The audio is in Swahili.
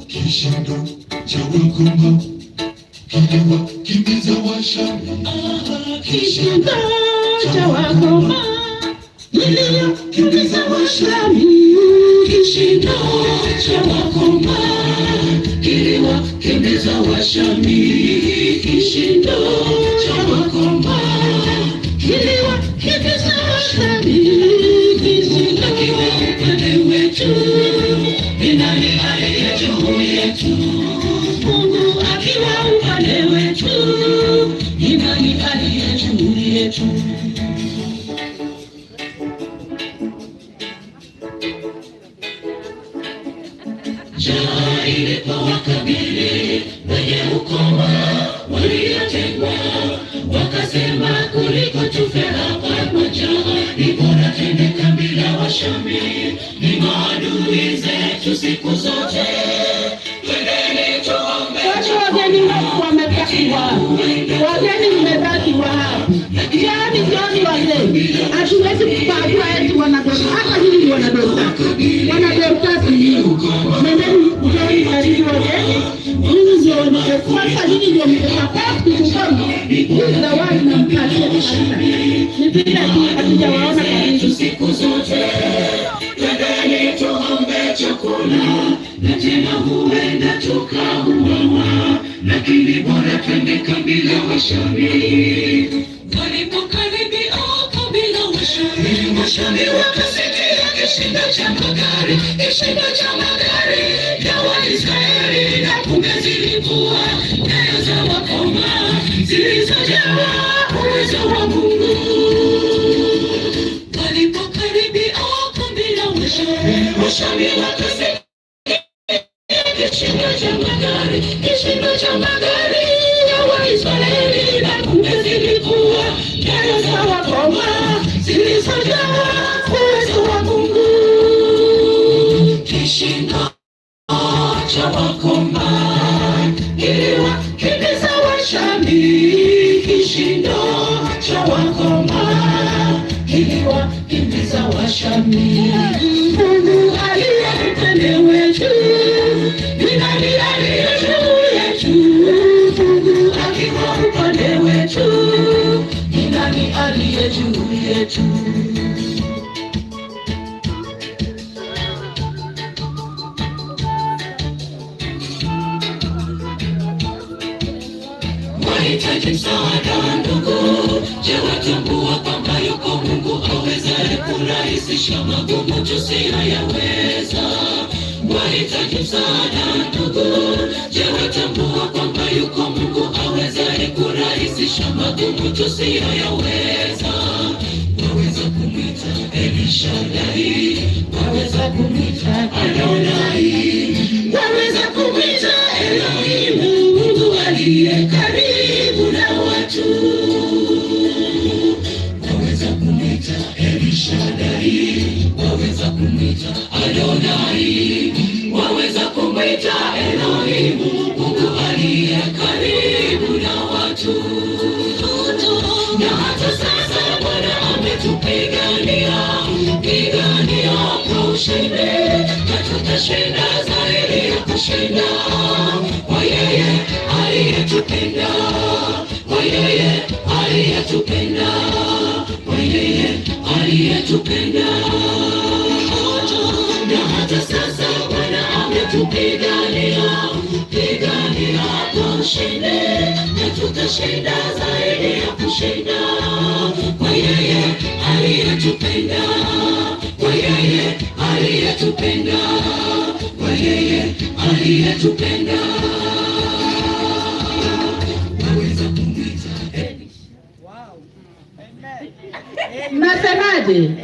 Kishindo cha wakoma kiliwakimbiza Washami. Kishindo cha wakoma kiliwakimbiza Washami. Kishindo cha wakoma kiliwakimbiza Washami. Kishindo cha wakoma kiliwakimbiza Washami. Kishindo kiwa upande wetu, ni nani aliye juu yetu? Mungu akiwa upande wetu, ni nani aliye juu yetu? Njaa ilipowakabili wenye ukoma waliotengwa, wakasema kuliko tufe hapa kwa njaa, ni bora twende kambi la Washami, ni maadui zetu siku zote. Twendeni tuombe. Watu wageni wamebaki wapi? Wageni mmebaki wapi? Njooni, njooni wageni. Hatuwezi kupagua eti wanadoka. Hata nyinyi ni wanadoka. Wanadoka si nyinyi. Nendeni, njooni karibu wageni. Nyinyi ndio sasa, nyinyi ndio mtasupport kutukoma. Hii zawadi nampatia kabisa. Ni vile tu hatujawaona karibu. Siku zote twendeni tuombe chakula, na tena huenda tukauawa, lakini bora twende kambi la Washami. Walipokaribia kambi la Washami, Washami wakasikia kishindo cha magari, kishindo cha magari ya Waisraeli, na kumbe zilikuwa nyayo za wakoma zilizojawa uwezo wa Mungu. Walipokaribia kambi la Washami, Washami wakasikia kishindo cha magari, kishindo cha magari ya Waisraeli, na kumbe zilikuwa nyayo za wakoma zilizojawa uwezo wa Mungu. Kishindo cha wakoma kiliwakimbiza Washami, kishindo cha wakoma kiliwakimbiza Washami. Mungu aliye upande wetu, ni nani aliye juu yetu? Mungu Akiwa upande wetu, ni nani aliye juu yetu? Wahitaji msaada ndugu, je, watambua kwamba yuko Mungu awezaye kurahisisha magumu tusiyoyaweza? Wahitaji msaada ndugu, je, watambua kwamba yuko Mungu awezaye kurahisisha magumu tusiyoyaweza? Waweza kumwita Elishadai, waweza kumwita Adonai, waweza kumwita Elohimu, Mungu aliye karibu na watu. Waweza kumwita Elishadai, waweza kumwita Adonai, waweza kumwita Elohimu, Mungu aliye karibu na watu. Na hata sasa Bwana ametupigania, pigania kwa ushindi, na tutashinda zaidi ya kushinda, kwa yeye aliyetupenda, kwa yeye aliyetupenda, kwa yeye aliyetupenda. Na hata sasa Bwana ametupigania, pigania kwa ushindi, na tutashinda zaidi ya kushinda, kwa yeye aliyetupenda, kwa yeye aliyetupenda, kwa yeye aliyetupenda. Waweza kumwita Mnasemaje?